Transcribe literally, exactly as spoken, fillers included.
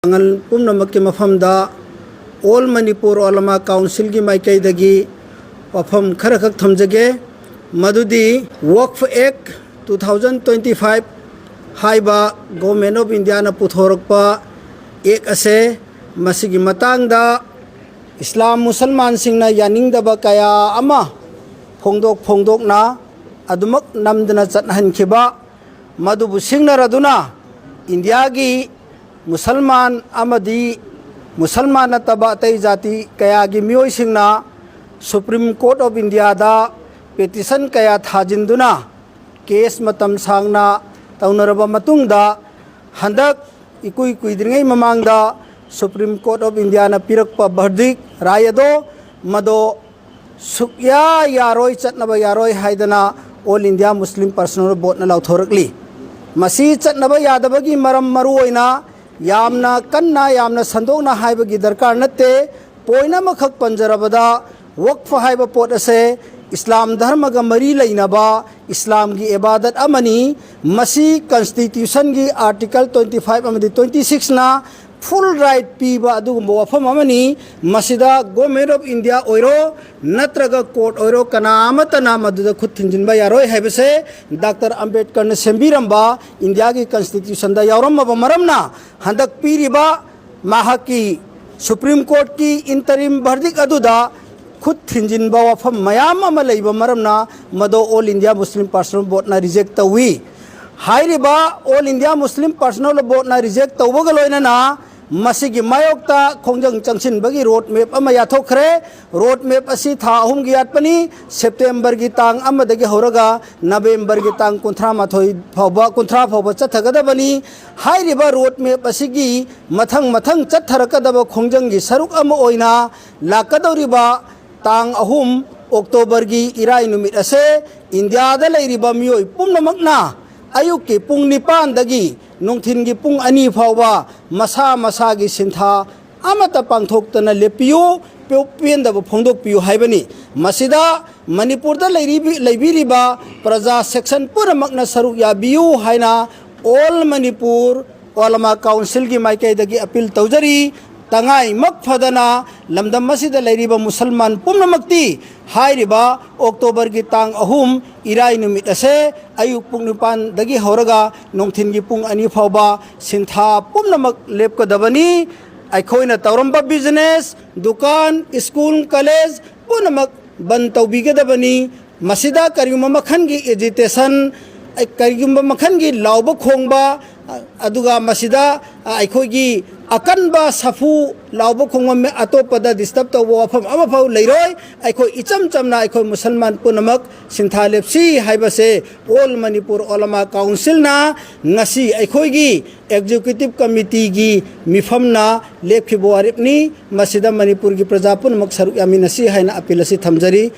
ꯄꯥꯡꯒꯜ ꯄꯨꯝꯅꯃꯛꯀꯤ ꯃꯐꯝꯗ All Manipur Ulama Councilꯒꯤ ꯃꯥꯏꯀꯩꯗꯒꯤ ꯋꯥꯐꯝ ꯈꯔꯈꯛ ꯊꯝꯖꯒꯦ꯫ ꯃꯗꯨꯗꯤ Waqf Act two thousand twenty five ꯍꯥꯏꯕ Government of Indiaꯅ ꯄꯨꯊꯣꯔꯛꯄ Act ꯑꯁꯦ, ꯃꯁꯤꯒꯤ ꯃꯇꯥꯡꯗ ꯏꯁꯂꯥꯝ ꯃꯨꯁꯜꯃꯥꯟꯁꯤꯡꯅ ꯌꯥꯅꯤꯡꯗꯕ ꯀꯌꯥ ꯑꯃ ꯐꯣꯡꯗꯣꯛ ꯐꯣꯡꯗꯣꯛꯅ ꯑꯗꯨꯃꯛ ꯅꯝꯗꯅ ꯆꯠꯅꯍꯟꯈꯤꯕ, ꯃꯗꯨꯕꯨ ꯁꯤꯡꯅꯔꯗꯨꯅ ꯏꯟꯗꯤꯌꯥꯒꯤ ꯃꯨꯁꯜꯃꯥꯟ ꯑꯃꯗꯤ ꯃꯨꯁꯜꯃꯥꯟ ꯅꯠꯇꯕ ꯑꯇꯩ ꯖꯥꯇꯤ ꯀꯌꯥꯒꯤ ꯃꯤꯑꯣꯏꯁꯤꯡꯅ Supreme Court of Indiaꯗ petition ꯀꯌꯥ ꯊꯥꯖꯤꯟꯗꯨꯅ case ꯃꯇꯝ ꯁꯥꯡꯅ ꯇꯧꯅꯔꯕ ꯃꯇꯨꯡꯗ, ꯍꯟꯗꯛ ꯏꯀꯨꯏ ꯀꯨꯏꯗ꯭ꯔꯤꯉꯩ ꯃꯃꯥꯡꯗ Supreme Court of Indiaꯅ ꯄꯤꯔꯛꯄ verdict, ꯔꯥꯏ ꯑꯗꯣ, ꯃꯗꯣ ꯁꯨꯛꯌꯥ ꯌꯥꯔꯣꯏ, ꯆꯠꯅꯕ ꯌꯥꯔꯣꯏ ꯍꯥꯏꯗꯅ All India Muslim Personnel Boardꯅ ꯂꯥꯎꯊꯣꯔꯛꯂꯤ꯫ ꯃꯁꯤ ꯆꯠꯅꯕ ꯌꯥꯗꯕꯒꯤ ꯃꯔꯝ ꯃꯔꯨ ꯑꯣꯏꯅ ꯌꯥꯝꯅ ꯀꯟꯅ, ꯌꯥꯝꯅ ꯁꯟꯗꯣꯛꯅ ꯍꯥꯏꯕꯒꯤ ꯗꯔꯀꯥꯔ ꯅꯠꯇꯦ꯫ Point ꯑꯃꯈꯛ ꯄꯟꯖꯔꯕꯗ, Waqf ꯍꯥꯏꯕ ꯄꯣꯠ ꯑꯁꯦ ꯏꯁꯂꯥꯝ ꯙꯔꯃꯒ ꯃꯔꯤ ꯂꯩꯅꯕ ꯏꯁꯂꯥꯝꯒꯤ ꯏꯕꯥꯗꯠ ꯑꯃꯅꯤ꯫ ꯃꯁꯤ Constitutionꯒꯤ Article twenty five ꯑꯃꯗꯤ twenty sixꯅ full right ꯄꯤꯕ ꯑꯗꯨꯒꯨꯝꯕ ꯋꯥꯐꯝ ꯑꯃꯅꯤ꯫ ꯃꯁꯤꯗ Government of India ꯑꯣꯏꯔꯣ, ꯅꯠꯇ꯭ꯔꯒ court ꯑꯣꯏꯔꯣ, ꯀꯅꯥ ꯑꯃꯠꯇꯅ ꯃꯗꯨꯗ ꯈꯨꯠ ꯊꯤꯟꯖꯤꯟꯕ ꯌꯥꯔꯣꯏ ꯍꯥꯏꯕꯁꯦ ꯗꯥꯛꯇꯔ ꯑꯝꯕꯦꯗꯀꯔꯅ ꯁꯦꯝꯕꯤꯔꯝꯕ ꯏꯟꯗꯤꯌꯥꯒꯤ Constitutionꯗ ꯌꯥꯎꯔꯝꯃꯕ ꯃꯔꯝꯅ, ꯍꯟꯗꯛ ꯄꯤꯔꯤꯕ ꯃꯍꯥꯛꯀꯤ Supreme Courtꯀꯤ interim verdict ꯑꯗꯨꯗ ꯈꯨꯠ ꯊꯤꯟꯖꯤꯟꯕ ꯋꯥꯐꯝ ꯃꯌꯥꯝ ꯑꯃ ꯂꯩꯕ ꯃꯔꯝꯅ, ꯃꯗꯣ All India Muslim Personnel Boardꯅ reject ꯇꯧꯏ꯫ ꯍꯥꯏꯔꯤꯕ All India Muslim Personnel Boardꯅ reject ꯇꯧꯕꯒ ꯂꯣꯏꯅꯅ, ꯃꯁꯤꯒꯤ ꯃꯥꯌꯣꯛꯇ ꯈꯣꯡꯖꯪ ꯆꯪꯁꯤꯟꯕꯒꯤ road map ꯑꯃ ꯌꯥꯊꯣꯛꯈ꯭ꯔꯦ꯫ Road map ꯑꯁꯤ ꯊꯥ ꯑꯍꯨꯝꯒꯤ ꯌꯥꯠꯄꯅꯤ꯫ Septemberꯒꯤ ꯇꯥꯡ ꯑꯃꯗꯒꯤ ꯍꯧꯔꯒ Novemberꯒꯤ ꯇꯥꯡ ꯀꯨꯟꯊ꯭ꯔꯥ ꯃꯥꯊꯣꯏ ꯐꯥꯎꯕ, ꯀꯨꯟꯊ꯭ꯔꯥ ꯐꯥꯎꯕ ꯆꯠꯊꯒꯗꯕꯅꯤ꯫ ꯍꯥꯏꯔꯤꯕ road map ꯑꯁꯤꯒꯤ ꯃꯊꯪ ꯃꯊꯪ ꯆꯠꯊꯔꯛꯀꯗꯕ ꯈꯣꯡꯖꯪꯒꯤ ꯁꯔꯨꯛ ꯑꯃ ꯑꯣꯏꯅ, ꯂꯥꯛꯀꯗꯧꯔꯤꯕ ꯇꯥꯡ ꯑꯍꯨꯝ Octoberꯒꯤ ꯏꯔꯥꯏ ꯅꯨꯃꯤꯠ ꯑꯁꯦ ꯏꯟꯗꯤꯌꯥꯗ ꯂꯩꯔꯤꯕ ꯃꯤꯑꯣꯏ ꯄꯨꯝꯅꯃꯛꯅ ꯑꯌꯨꯛꯀꯤ ꯄꯨꯡ ꯅꯤꯄꯥꯟꯗꯒꯤ ꯅꯨꯡꯊꯤꯟꯒꯤ ꯄꯨꯡ ꯑꯅꯤ ꯐꯥꯎꯕ ꯃꯁꯥ ꯃꯁꯥꯒꯤ ꯁꯤꯟꯊꯥ ꯑꯃꯠꯇ ꯄꯥꯡꯊꯣꯛꯇꯅ ꯂꯦꯞꯄꯤꯌꯨ, ꯄꯦ-, ꯄꯦꯟꯗꯕ ꯐꯣꯡꯗꯣꯛꯄꯤꯌꯨ ꯍꯥꯏꯕꯅꯤ꯫ ꯃꯁꯤꯗ ꯃꯅꯤꯄꯨꯔꯗ ꯂꯩꯔꯤꯕꯤ-, ꯂꯩꯕꯤꯔꯤꯕ ꯄ꯭ꯔꯖꯥ section ꯄꯨꯝꯅꯃꯛꯅ ꯁꯔꯨꯛ ꯌꯥꯕꯤꯌꯨ ꯍꯥꯏꯅ All Manipur ꯑꯣꯂꯃꯥ ꯀꯥꯎꯟꯁꯤꯜꯒꯤ ꯃꯥꯏꯀꯩꯗꯒꯤ ꯑꯄꯤꯜ ꯇꯧꯖꯔꯤ꯫ ꯇꯉꯥꯏꯃꯛ ꯐꯗꯅ ꯂꯝꯗꯝ ꯑꯁꯤꯗ ꯂꯩꯔꯤꯕ ꯃꯨꯁꯜꯃꯥꯟ ꯄꯨꯝꯅꯃꯛꯇꯤ ꯍꯥꯏꯔꯤꯕ ꯑꯣꯛꯇꯣꯕꯔꯒꯤ ꯇꯥꯡ ꯑꯍꯨꯝ ꯏꯔꯥꯏ ꯅꯨꯃꯤꯠ ꯑꯁꯦ ꯑꯌꯨꯛ ꯄꯨꯡ ꯅꯤꯄꯥꯟꯗꯒꯤ ꯍꯧꯔꯒ ꯅꯨꯡꯊꯤꯟꯒꯤ ꯄꯨꯡ ꯑꯅꯤ ꯐꯥꯎꯕ ꯁꯤꯟꯊꯥ ꯄꯨꯝꯅꯃꯛ ꯂꯦꯞꯀꯗꯕꯅꯤ꯫ ꯑꯩꯈꯣꯏꯅ ꯇꯧꯔꯝꯕ ꯕꯤꯖꯤꯅꯦꯁ, ꯗꯨꯀꯥꯟ, ꯁ꯭ꯀꯨꯜ, ꯀꯣꯂꯦꯖ ꯄꯨꯝꯅꯃꯛ ꯕꯟ ꯇꯧꯕꯤꯒꯗꯕꯅꯤ꯫ ꯃꯁꯤꯗ ꯀꯔꯤꯒꯨꯝꯕ ꯃꯈꯜꯒꯤ ꯑꯦꯖꯤꯇꯦꯁꯟ, ꯀꯔꯤꯒꯨꯝꯕ ꯃꯈꯜꯒꯤ ꯂꯥꯎꯕ ꯈꯣꯡꯕ, ꯑꯗꯨꯒ ꯃꯁꯤꯗ ꯑꯩꯈꯣꯏꯒꯤ ꯑꯀꯟꯕ ꯁꯥꯐꯨ ꯂꯥꯎꯕ ꯈꯣꯡꯕ ꯃꯤ-, ꯑꯇꯣꯞꯄꯗ ꯗꯤꯁꯇꯔꯕ ꯇꯧꯕ ꯋꯥꯐꯝ ꯑꯃꯐꯥꯎ ꯂꯩꯔꯣꯏ꯫ ꯑꯩꯈꯣꯏ ꯏꯆꯝ ꯆꯝꯅ ꯑꯩꯈꯣꯏ ꯃꯨꯁꯜꯃꯥꯟ ꯄꯨꯝꯅꯃꯛ ꯁꯤꯟꯊꯥ ꯂꯦꯞꯁꯤ ꯍꯥꯏꯕꯁꯦ ꯑꯣꯜ ꯃꯅꯤꯄꯨꯔ ꯑꯣꯂꯃꯥ ꯀꯥꯎꯟꯁꯤꯜꯅ ꯉꯁꯤ ꯑꯩꯈꯣꯏꯒꯤ ꯑꯦꯛꯖꯤꯀ꯭ꯌꯨꯇꯤꯚ ꯀꯃꯤꯇꯤꯒꯤ ꯃꯤꯐꯝꯅ ꯂꯦꯞꯈꯤꯕ ꯋꯥꯔꯦꯞꯅꯤ꯫ ꯃꯁꯤꯗ ꯃꯅꯤꯄꯨꯔꯒꯤ ꯄ꯭ꯔꯖꯥ ꯄꯨꯝꯅꯃꯛ ꯁꯔꯨꯛ ꯌꯥꯃꯤꯟꯅꯁꯤ ꯍꯥꯏꯅ ꯑꯄꯤꯜ ꯑꯁꯤ ꯊꯝꯖꯔꯤ꯫